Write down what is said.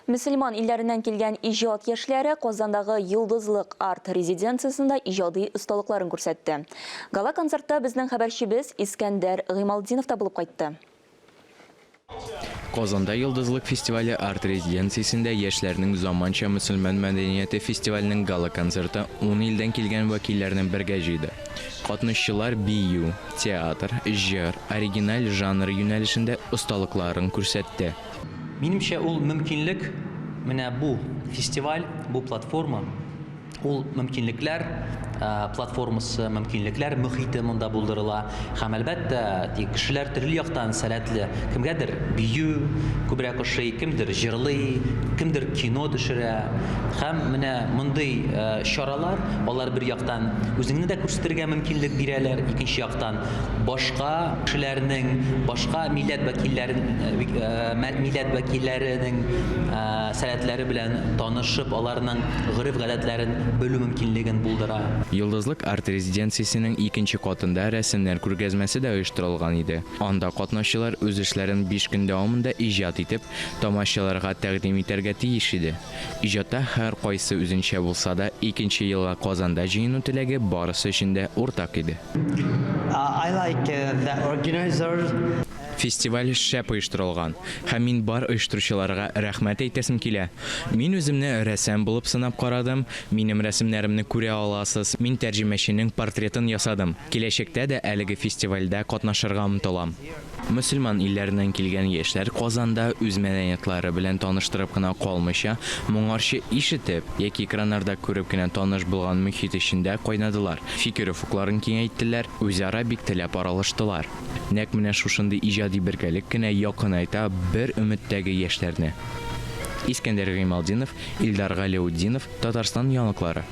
Мөселман илләреннән килгән иҗат яшьләре Казандагы Йолдызлык арт-резиденциясендә иҗади осталыкларын күрсәтте. Гала-концертта безнең хәбәрчебез Искәндәр Гыймалтдинов та булып кайтты. Казанда Йолдызлык фестивале арт-резиденциясендә яшьләрнең заманча мөселман мәдәнияте фестиваленең гала-концерты ун илдән килгән вәкилләрне бергә җыйды. Катнашчылар бию, театр, җыр, оригиналь жанр юнәлешендә осталыкларын күрсәтте. Минемчә, ул мөмкинлек, менә бу фестиваль, бу платформа, ул мөмкинлекләр платформасы, мөмкинлекләр мөхите монда булдырыла. Һәм, әлбәттә, тик кешеләр төрле яктан сәләтле. Кемгәдер бию күбрәк ошый, кемдер җырлый, кемдер кино төшерә. Һәм менә мондый чаралар, алар бер яктан үзеңне дә күрсәтергә мөмкинлек бирәләр, икенче яктан башка кешеләрнең, башка милләт вәкилләрен, милләт вәкилләренең сәләтләре белән танышып, аларның гореф-гадәтләрен белү мөмкинлеген булдыра. Йолдызлык арт-резиденциясенең икенче катында рәсемнәр күргәзмәсе дә оештырылган иде. Анда катнашчылар үз эшләрен биш көн дәвамында иҗат итеп, тамашчыларга тәкъдим итәргә тиеш иде. Иҗатта һәркайсы үзенчә булса да, икенче елга Казанда җыену теләге барысы өчен дә уртак иде. I like the organizers. Фестиваль шәп оештырылган һәм мин бар оештыручыларга рәхмәт әйтәсем килә. Мин үземне рәссам булып сынап карадым, минем рәсемнәремне күрә аласыз, мин тәрҗемәченең портретын ясадым. Киләчәктә дә әлеге фестивальдә катнашырга омтылам. Мөселман илләреннән килгән яшьләр Казанда үз мәдәниятлары белән таныштырып кына калмыйча, моңарчы ишетеп яки экраннарда күреп кенә таныш булган мөхит эчендә кайнадылар, фикер офыкларын киңәйттеләр, үзара бик теләп аралаштылар. Нәкъ менә шушындый иҗади бергәлек кенә якынайта бер өметтәге яшьләрне. Искәндәр Гыймалтдинов, Илдар Галәүтдинов, Татарстан яңалыклары.